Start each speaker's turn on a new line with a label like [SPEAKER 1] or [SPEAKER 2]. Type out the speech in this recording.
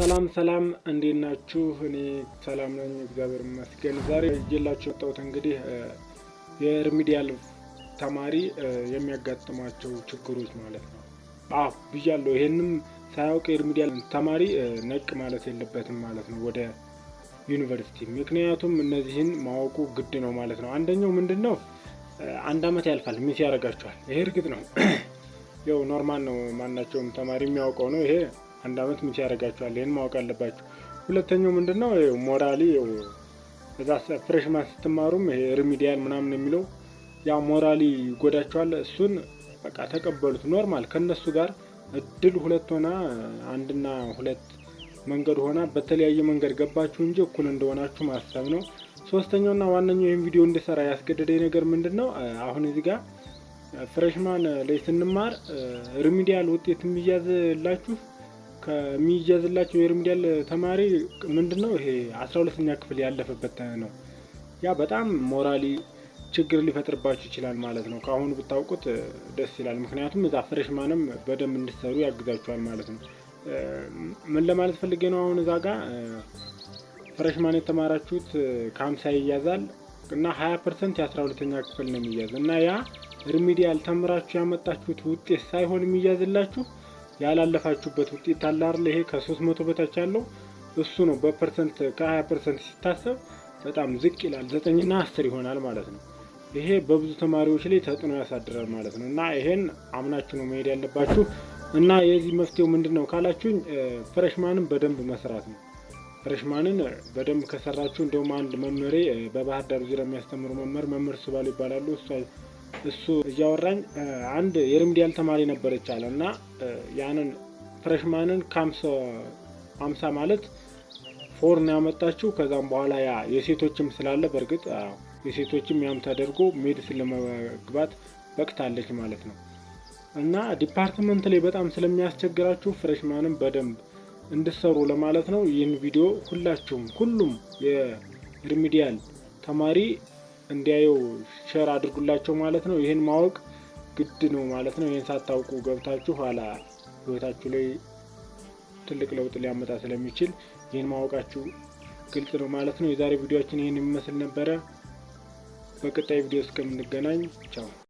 [SPEAKER 1] ሰላም ሰላም፣ እንዴት ናችሁ? እኔ ሰላም ነኝ፣ እግዚአብሔር ይመስገን። ዛሬ ይዤላችሁ የመጣሁት እንግዲህ የ remedial ተማሪ የሚያጋጥሟቸው ችግሮች ማለት ነው። አዎ ብያለሁ። ይሄንም ሳያውቅ የ remedial ተማሪ ነቅ ማለት የለበትም ማለት ነው ወደ ዩኒቨርሲቲ። ምክንያቱም እነዚህን ማወቁ ግድ ነው ማለት ነው። አንደኛው ምንድን ነው? አንድ አመት ያልፋል፣ miss ያደርጋችኋል። ይሄ እርግጥ ነው፣ ያው normal ነው፣ ማናቸውም ተማሪ የሚያውቀው ነው። ይሄ አንድ አመት miss ያደርጋችኋል። ይህን ማወቅ አለባችሁ። ሁለተኛው ምንድን ነው? Morally እዛ freshman ስትማሩም ይሄ remedial ምናምን የሚለው ያ morally ይጎዳቸዋል። እሱን በቃ ተቀበሉት። Normal ከነሱ ጋር እድል ሁለት ሆና፣ አንድና ሁለት መንገድ ሆና በተለያየ መንገድ ገባችሁ እንጂ እኩል እንደሆናችሁ ማሰብ ነው። ሶስተኛውና ዋነኛው ይህን ቪዲዮ እንድሰራ ያስገደደኝ ነገር ምንድን ነው? አሁን እዚህ ጋር freshman ላይ ስንማር remedial ውጤት የሚያዝላችሁ ከሚያዝላቸው የ remedial ተማሪ ምንድን ነው፣ ይሄ 12ኛ ክፍል ያለፈበት ነው። ያ በጣም morally ችግር ሊፈጥርባችሁ ይችላል ማለት ነው። ከአሁኑ ብታውቁት ደስ ይላል። ምክንያቱም እዛ freshman ም በደንብ እንድትሰሩ ያግዛችኋል ማለት ነው። ምን ለማለት ፈልጌ ነው? አሁን እዛ ጋር freshman የተማራችሁት ከ50 ይያዛል እና 20% የ12ኛ ክፍል ነው የሚያዝ እና ያ remedial ተምራችሁ ያመጣችሁት ውጤት ሳይሆን የሚያዝላችሁ ያላለፋችሁበት ውጤት አለ አይደል? ይሄ ከ300 በታች ያለው እሱ ነው። በ percent ከ20% ሲታሰብ በጣም ዝቅ ይላል፣ 9ና 10 ይሆናል ማለት ነው። ይሄ በብዙ ተማሪዎች ላይ ተጽዕኖ ያሳድራል ማለት ነው። እና ይሄን አምናችሁ ነው መሄድ ያለባችሁ። እና የዚህ መፍትሄው ምንድን ነው ካላችሁኝ፣ freshman ን በደንብ መስራት ነው። Freshman ን በደንብ ከሰራችሁ፣ እንደውም አንድ መምህሬ፣ በባህር ዳር ዙሪያ የሚያስተምሩ መምህር፣ መምህር ስባሉ ይባላሉ። እሱ እያወራኝ አንድ የ remedial ተማሪ ነበረች አለ እና ያንን freshman ን ከ50 ማለት four ነው ያመጣችው። ከዛም በኋላ ያ የሴቶችም ስላለ፣ በእርግጥ የሴቶችም ያም ተደርጎ medicine ለመግባት በቅታለች ማለት ነው። እና department ላይ በጣም ስለሚያስቸግራችሁ freshman ን በደንብ እንድሰሩ ለማለት ነው። ይህን ቪዲዮ ሁላችሁም፣ ሁሉም የ remedial ተማሪ እንዲያየው share አድርጉላቸው ማለት ነው። ይህን ማወቅ ግድ ነው ማለት ነው። ይህን ሳታውቁ ገብታችሁ ኋላ ህይወታችሁ ላይ ትልቅ ለውጥ ሊያመጣ ስለሚችል ይህን ማወቃችሁ ግልጽ ነው ማለት ነው። የዛሬ ቪዲዮአችን ይህን የሚመስል ነበረ። በቀጣይ ቪዲዮ እስከምንገናኝ ቻው።